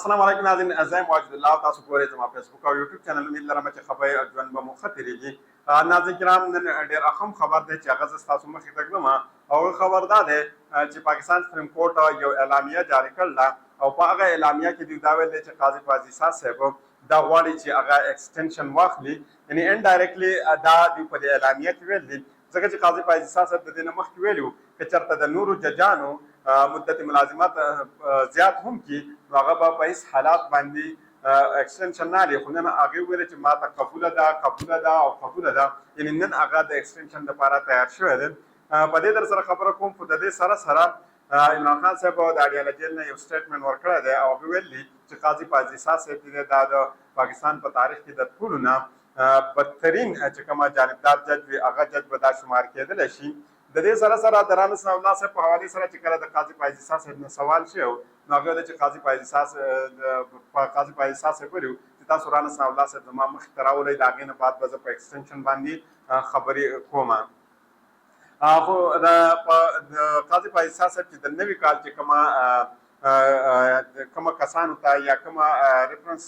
السلام علیکم ناظرین، زه یم واجد الله او تاسو ګورئ زما فیسبوک او یوټیوب چینل. امید لرم چې ښه به یئ او ژوند به مو ښه تېرېږي. ناظرین کرام، نن ډېر اهم خبر دی چې هغه زه ستاسو مخې ته ږدم او هغه خبر دا دی چې پاکستان سپریم کورټ یو اعلامیه جاري کړله او په هغه اعلامیه کې دوی دا ویل دی چې قاضي فاضي صاحب دا غواړي چې هغه ایکسټنشن واخلي، یعنی انډایرکټلي دا دوی په دې اعلامیه کې ویل دي، ځکه چې قاضي فایز عیسی صاحب د دې نه مخکې ویلي وو که چېرته د نورو ججانو مدت ملازمت زیات هم کړي نو هغه به په هیڅ حالات باندې ایکسټنشن نه اخلي، خو نن هغې وویل چې ماته قبوله ده، قبوله ده او قبوله ده، یعنی نن هغه د ایکسټنشن لپاره تیار شوی دی. په دې در سره خبره کوم، خو د دې سره سره عمران خان صاحب د اډیاله جیل نه یو سټیټمنټ ورکړی دی او هغه ویل دي چې قاضي فایز عیسی صاحب چې دی دا د پاکستان په تاریخ کې د ټولو نه بدترین چې کومه جانبدار جج وي هغه جج به دا شمار کېدلی شي. د دې سره سره د رانا ثناء الله صاحب په حوالې سره چې کله د قاضي فایز عیسی صاحب نه سوال شوی نو هغه ویل چې قاضي فایز عیسی صاحب ویلي چې تاسو رانا ثناء الله صاحب زما مخې ته راولئ، د هغې نه بعد به زه په ایکسټنشن باندې خبرې کوم. خو د قاضي فایز عیسی صاحب چې د نوي کال چې کومه کومه کسانو ته یا کومه ریفرنس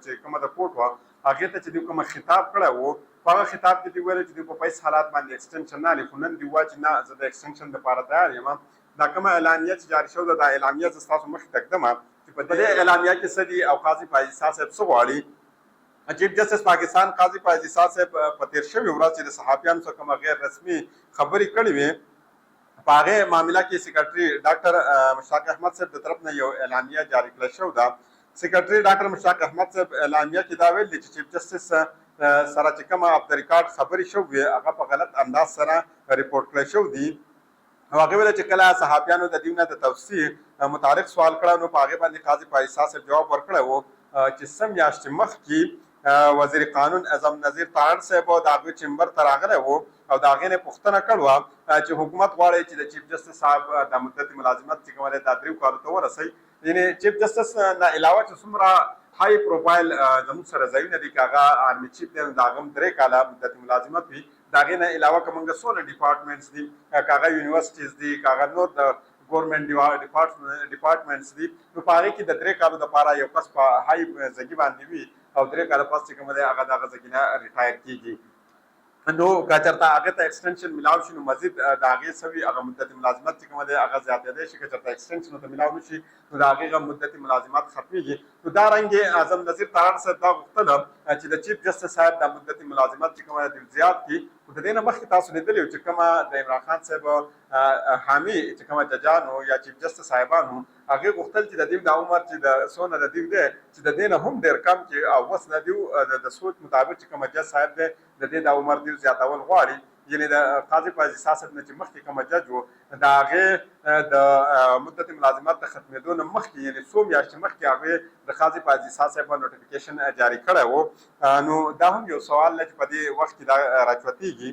چې کومه د کورټ وه هغې ته چې دوی کومه خطاب کړی وو، په هغه خطاب کې دوی ویل چې دوی په هیڅ حالات باندې ایکسټنشن نه اخلي، خو نن دوی وایي چې نه، زه د ایکسټنشن دپاره تیار یم. دا کومه اعلامیه چې جاري شوې ده، دا اعلامیه زه ستاسو مخې ته ږدم چې په دې اعلامیه کې څه دي او قاضي فایز عیسی صاحب څه غواړي. چیف جسټس پاکستان قاضي فایز عیسی صاحب په تېر شوې ورځ چې د صحافیانو سره کومه غیر رسمي خبرې کړې وې، په هغې معامله کې سیکرټري ډاکټر مشتاق احمد صاحب د طرف نه یو اعلامیه جاري کړل شوې ده. سیکرټري ډاکټر مشتاق احمد صاحب اعلامیه کې دا ویل دي چې چیف جسټس سره چې کومه اف د ریکارډ خبرې شوې وې هغه په غلط انداز سره رپورټ کړل شوې دي او هغه ویل چې کله صحافیانو د دیو نه د توسیع متعلق سوال کړه نو په هغې باندې قاضي فایز صاحب جواب ورکړی وو چې څه میاشتې مخکې وزیر قانون اعظم نذیر تارړ صاحب د هغوی چیمبر ته راغلی وو او د هغې نه پوښتنه کړې وه چې حکومت غواړي چې د چیف جسټس صاحب د مدت ملازمت چې کومه دی دا دریو کالو ته ورسوي، یعنې چیف جسټس نه علاوه چې څومره های پروفایل زموږ سره ځایونه دي، که هغه آرمي چیف دی نو د هغه هم 3 کاله مدت ملازمت وي، د هغې نه علاوه که موږ څونه ډپارټمنټس دي، که هغه یونیورسټیز دي، که هغه نور د ګورنمنټ ډپارټمنټس دي، نو په هغې کې د 3 کالو دپاره یو کس په های ځګي باندې وي او 3 کاله پس چې کوم دی هغه د هغه ځګي نه ریټایر کیږي. نو که چېرته هغه ته ایکسټنشن ملاو شي نو مزید د هغې څه وي، هغه مدت ملازمت چې کومه دی هغه زیاتېدی شي. که چېرته ایکسټنشن ورته ملاو نه شي نو د هغې هغه مدت ملازمت ختمېږي. نو دا رنګ اعظم نذیر تارړ صاحب دا غوښتله چې د چیف جسټس صاحب دا مدت ملازمت چې کومه دی زیات کړي، خو د دې نه مخکې تاسو لیدلی چې کومه د عمران خان صاحب حامي چې کومه ججانو یا چیف جسټس صاحبانو هغې غوښتل چې د دیو دا عمر چې د څونه د دیو دی چې د دې نه هم ډېر کم کې او وس د دیو د سوچ مطابق چې کومه جج صاحب دی د دې دا عمر دیو زیاتول غواړي. یعنی د قاضي فایز عیسی صاحب نه چې مخکې کومه جج وو د هغې د مدت ملازمت د ختمېدو نه مخکې، یعنی څو میاشتې مخکې هغې د قاضي فایز عیسی صاحب نوټیفیکیشن جاري کړی وو. نو دا هم یو سوال دی چې په دې وخت کې دا راچوتېږي.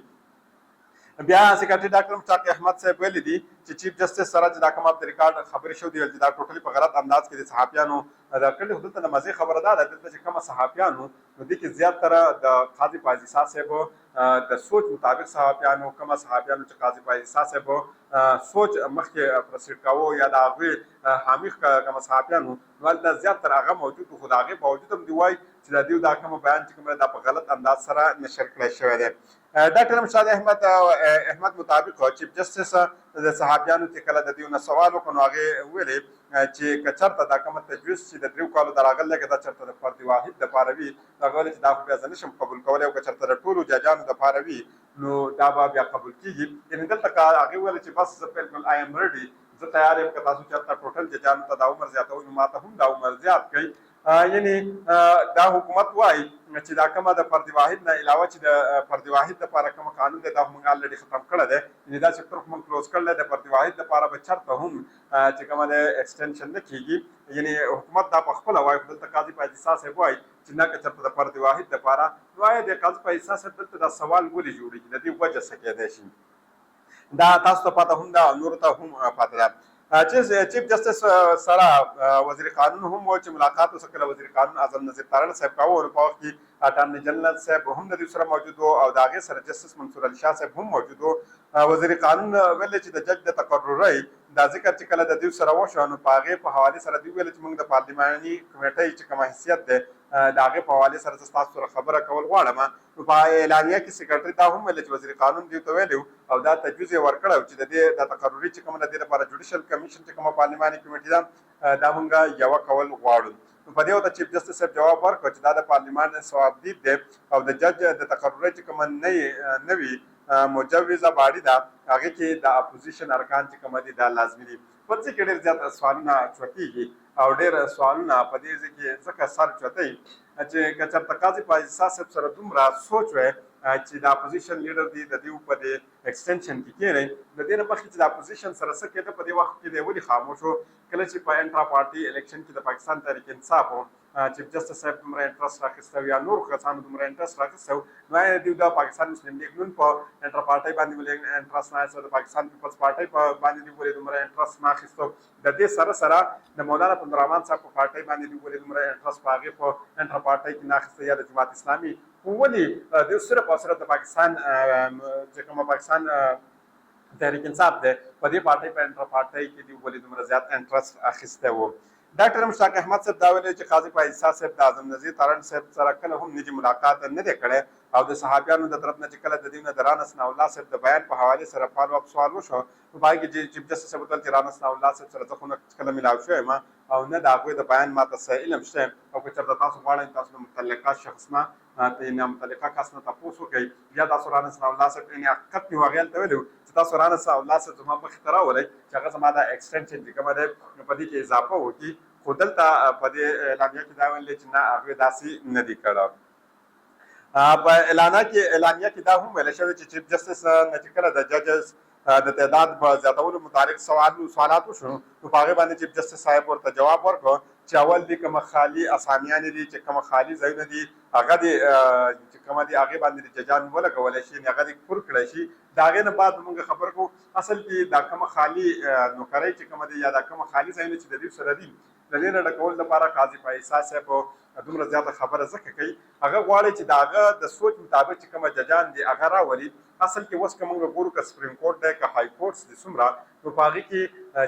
بیا سیکرټري ډاکټر مشتاق احمد صاحب ویلي دي چې چیف جسټس سره چې دا کوم اف د ریکارډ خبرې شوې دي، ویل چې دا ټوټلي په غلط انداز کې د صحافیانو دا کړي. خو دلته د مزې خبره دا ده، دلته چې کومه صحافیانو نو دې کې زیاتره د قاضي فایز عیسی صاحب د سوچ مطابق صحافیانو، کومه صحافیانو چې قاضي فایز عیسی صاحب سوچ مخکې پرسیډ کاوه یا د هغوی حامي کومه صحافیانو، نو هلته زیاتره هغه موجود، خو د هغې باوجود هم دوی وایي چې د دیو دا کومه بیان چې کومه دا په غلط انداز سره نشر کړی شوی دی. ډاکټر مشتاق احمد مطابق چیف جسټس د صحافیانو چې کله د دیو نه سوال وکړ نو هغې ویلې چې که چرته دا کومه تجویز چې د 3 کالو د راغلی که دا چرته د فرد واحد دپاره وي، هغه ویلې چې دا خو بیا زه نشم قبول کولی او که چرته د ټولو ججانو دپاره وي نو دا به بیا قبول کیږي. یعنې دلته که هغې ویل چې بس زه بالکل I am ready، زه تیار یم، که تاسو چرته ټوټل ججانو ته دا عمر زیاتوئ نو ماته هم دا عمر زیات کړئ. یعنی دا حکومت وایي چې دا کومه د فرد واحد نه علاوه چې د فرد واحد لپاره کوم قانون دی دا موږ الریډي ختم کړی دی، یعنی دا چپټر خو موږ کلوز کړل دی، د فرد واحد لپاره به چرته هم چې کومه د ایکسټنشن نه کیږي. یعنی حکومت دا په خپله وایي، خو دلته قاضي فایز عیسی صاحب وایي چې نه، که چرته د فرد واحد لپاره نو آیا د قاضي فایز عیسی صاحب دلته دا سوال ولې جوړیږي؟ د دې وجه څه کېدای شي؟ دا تاسو ته پته هم ده او نورو ته هم پته ده. چیف جسټس سره وزیر قانون هم و چې ملاقات وسو، کله وزیر قانون اعظم نذیر تارړ صاحب کاوه، نو په وخت کې اټارني جنرل صاحب هم د دوی سره موجود و او د هغې سره جسټس منصور علي شاه صاحب هم موجود و. وزیر قانون ویل چې د جج د تقررۍ دا ذکر چې کله د دوی سره وشو، نو په هغې په حوالې سره دوی ویل چې موږ د پارلیماني کمیټۍ چې کومه حیثیت دی، د هغې په حوالې سره زه ستاسو سره خبره کول غواړم. نو په اعلامیه کې سیکرټري دا هم ویل چې وزیر قانون دوی ته ویلي او دا تجویز یې ورکړی چې د دې د تقرري چې کومه د دې لپاره جوډیشل کمیشن چې کومه پارلیماني کمیټي ده، دا مونږ یوه کول غواړو. نو په دې وخت چیف جسټس صاحب جواب ورکړ چې دا د پارلیمان صوابدید دی او د جج د تقررۍ چې کومه نوې مجوزه باډي ده، هغې کې د اپوزیشن ارکان چې کومه دي، دا لازمي دي. په دې کې ډېر زیات سوالونه چوتېږي او ډېر سوالونه په دې ځای کې ځکه سر چوتوي چې که چېرته قاضي فایز عیسی صاحب سره دومره سوچ وای چې د اپوزیشن لیډر دی د دې په دې ایکسټنشن کې کېنئ، د دې نه مخکې چې د اپوزیشن سره څه کېده، په دې وخت کې دی ولې خاموش و؟ کله چې په انټرا پارټي الیکشن کې د پاکستان تحریک انصاف چیف جسټس صاحب دومره انټرسټ راخیستی یا نور کسانو دومره انټرسټ راخیستی، نو آیا دوی د پاکستان مسلم لیګ نون په انټر پارټۍ باندې ولې انټرسټ نه اخیسته؟ د پاکستان پیپلز پارټۍ په باندې دوی ولې دومره انټرسټ نه اخیستو؟ د دې سره سره د مولانا فضل الرحمن صاحب په پارټۍ باندې دوی ولې دومره انټرسټ په هغې په انټر پارټۍ کې نه اخیسته، یا د جماعت اسلامي؟ خو ولې دوی صرف او صرف د پاکستان چې کومه پاکستان تحریک انصاف دی، په دې پارټۍ په انټر پارټۍ کې دوی ولې دومره زیات انټرسټ اخیستی وو؟ ډاکټر مشتاق احمد صاحب دا ویلي چې قاضي فایز عیسی صاحب د اعظم نذیر تارړ صاحب سره کله هم نجي ملاقات نه دی کړی او د صحافیانو د طرف نه چې کله د دوی نه د رانا ثناء الله صاحب د بیان په حوالې سره فالو اپ سوال وشو، نو په هغې کې چیف جسټس صاحب وویل چې رانا ثناء الله صاحب سره زه خو نه کله ملاو شوی یم او نه د هغوی د بیان ماته څه علم شته، او که چېرته تاسو غواړئ، تاسو د متعلقه شخص نه ته متعلقه کس نه تپوس وکړئ یا تاسو رانا ثناء الله صاحب، یعنې حقیقت مې هغې هلته ویلي چې تاسو رانا ثناء الله صاحب زما مخې ته راولئ چې هغه زما دا ایکسټنشن چې کومه دی، نو په دې کې اضافه وکړي. خو دلته په دې اعلامیه کې دا ویل چې نه، هغوی داسې نه دي کړی. په اعلامیه کې دا هم ویل شوی چې چیف جسټس نه چې کله د ججز د تعداد په زیاتولو متعلق سوالات وشو، نو په هغې باندې چیف جسټس صاحب ورته جواب ورکړ چې اول دې کومه خالي اسامیانې دي، چې کومه خالي ځایونه دي، هغه دې چې کومه دي، هغې باندې د ججان ولګولی شي، یعنې هغه دې پر کړی شي، د هغې نه بعد به مونږ خبر کوو. اصل کې دا کومه خالي نوکرۍ چې کومه دي یا دا کومه خالي ځایونه چې د دوی سره دي، د دې نه ډکولو لپاره قاضي فایز عیسی صاحب دومره زیاته خبره ځکه کوي، هغه غواړي چې د هغه د سوچ مطابق چې کومه ججان دي، هغه راولي. اصل کې اوس که موږ ګورو، که سپریم کورټ دی که های کورټس دي څومره، نو په هغې کې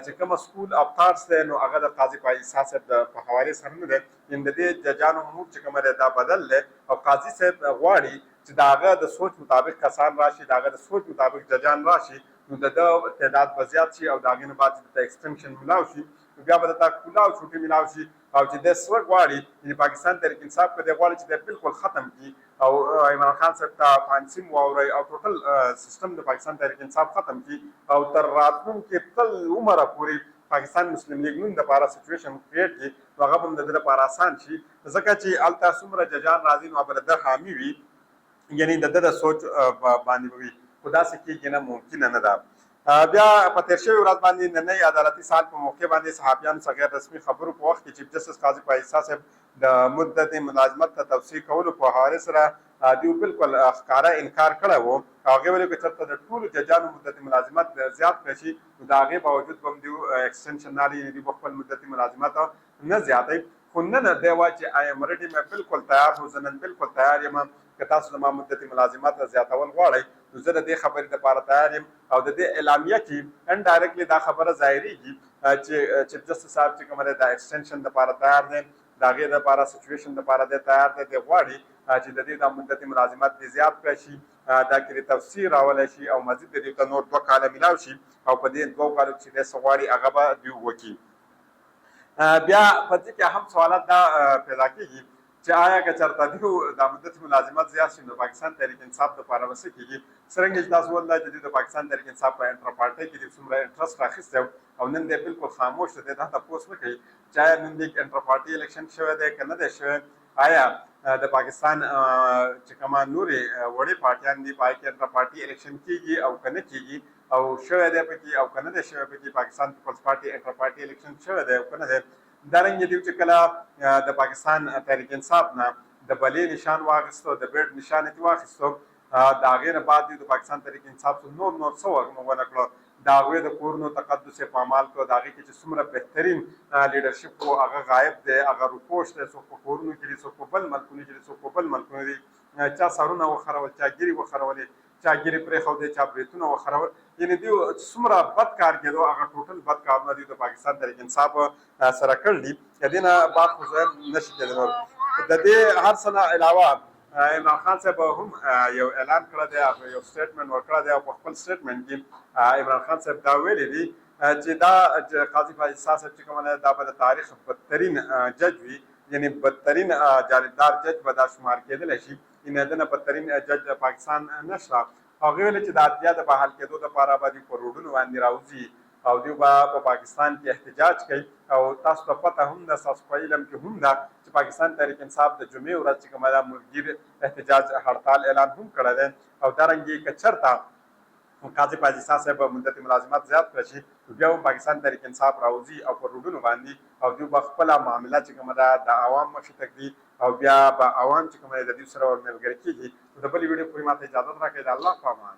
چې کومه سکول اف تاټس دی، نو هغه د قاضي فایز عیسی صاحب د په حوالې سره نه دی، یعنې د دې ججانو موډ چې کومه دی، دا بدل دی او قاضي صاحب غواړي چې د هغه د سوچ مطابق کسان راشي، د هغه د سوچ مطابق ججان راشي، نو د ده تعداد به زیات شي او د هغې نه بعد چې د ایکسټنشن ملاو شي، نو بیا به د کولا او چوټي ملاو شي. او چې دی څه غواړي، یعنې پاکستان تحریک انصاف که دی غواړي چې دی بالکل ختم کړي او عمران خان صاحب ته پانسي هم واوري او ټوټل سیستم د پاکستان تحریک انصاف ختم کړي او تر راتلونکي تل عمره پورې پاکستان مسلم لیګ نون دپاره سچویشن کریټ کړي، نو هغه به هم د ده لپاره اسان شي، ځکه چې هلته څومره ججان راځي، نو هغه به د ده حامي وي، یعنی د ده د سوچ باندې به وي. خو داسې کېږي نه، ممکنه نه ده. بیا په تېر شوې ورځ باندې ننۍ عدالتي سال په موقع باندې صحافیانو سره غیر رسمي خبرو په وخت کې چیف جسټس قاضي فایز عیسی صاحب د مدت ملازمت ته توسیع کولو په حوالې سره دیو بالکل ښکاره انکار کړی وو او هغې ویلي که چېرته د ټولو ججانو مدت ملازمت زیات کړی شي، نو د هغې باوجود به هم دیو ایکسټنشن نه اخلي، یعنې دوی به خپل مدت ملازمت نه زیاتوي. خو نن دی وایي چې آی ایم ریډي، مې بالکل تیار هو، زه نن بالکل تیار یم. که تاسو زما مدت ملازمت زیاتول غواړئ، نو زه د دې خبرې لپاره تیار یم. او د دې اعلامیه کې انډایرکټلی دا خبره ظاهریږي چې چیف جسټس صاحب چې کومه دی، د ایکسټنشن لپاره تیار دی، د هغې لپاره سچویشن لپاره دی تیار دی. دی غواړي چې د دې د مدت ملازمت دې زیات کړی شي، دا کې توسیع راولی شي او مزید د دې ته نور 2 کاله ملاو شي او په دې 2 کالو کې چې دی څه غواړي، هغه به دوی وکړي. بیا په دې کې هم سوالات دا پیدا کیږي چې آیا که چېرته دیو د مدت ملازمت زیات شي، نو پاکستان تحریک انصاف دپاره به څه کېږي؟ څرنګه چې تاسو ولیدل چې دوی د پاکستان تحریک انصاف په انټر پارټۍ کې دوی څومره انټرسټ راخیستی او نن دی بالکل خاموش دی، دا تپوس نه کوي چې آیا نن دې انټر پارټي الیکشن شوی دی که نه دی شوی، آیا د پاکستان چې کومه نورې وړې پارټیان دي، په هغې کې انټر پارټي الیکشن کېږي او که نه کېږي، او شوی دی پکې او که نه دی شوی پکې، پاکستان پیپلز پارټي انټر پارټي الیکشن شوی دی او که نه دی؟ دارنګه دیو چې کله د پاکستان تحریک انصاف نه د بلې نشان واخیستو، د بیټ نشان یې واخیستو، د هغې نه بعد د پاکستان تحریک انصاف نور نور څه ونه کړو. د هغوی د کورونو تقدس یې پامال کړ. د هغې کې چې څومره بهترین لیډرشپ وو هغه غایب دی، هغه روپوش دی، څوک په کورونو کې دي، څوک په بل ملکونو کې دي، څوک په بل ملکونو دي. چا سرونه وخرول، چا ږیرې وخرولې، چا ږیرې پرېښودې، چا برېتونه وخرول. یعنې دوی چې څومره بد کار کېدو هغه ټوټل بد کارونه دوی د پاکستان تحریک انصاف سره کړل دي. د دې نه بعد خو زه نه شي کېدی نور. د دې هر څه نه علاوه عمران خان صاحب هم یو اعلان کړی دی، هغه یو سټیټمنټ ورکړی دی او په خپل سټیټمنټ کې عمران خان صاحب دا ویلي دي چې دا قاضي فاضل صاحب چې کومه ده دا به د تاریخ بدترین جج وي، یعنی بدترین جانبدار جج به دا شمار کېدلی شي، یعنی دنه بدترین جج د پاکستان نشته. هغه ویل چې د عدلیه د بحال کېدو دپاره به دوی په روډونو باندې راوځي او دوی به په پاکستان کې احتجاج کوي. او تاسو ته پته هم ده، ستاسو په علم کې هم ده چې پاکستان تحریک انصاف د جمعې ورځ چې کومه ده ملګیر احتجاج هړتال اعلان هم کړی دی. او دارنګې که چېرته قاضي فاضل صاحب مدت ملازمت زیات کړی شي نو بیا هم پاکستان تحریک انصاف راوځي او پر روډونو باندې او دوی به خپله معامله چې کومه ده د عوام مخې ته ږدي او بیا به عوام چې کومه ده د دوی سره ورملګري کېږي. نو د بلې ویډیو پورې ماته اجازت راکړئ، د الله په امان.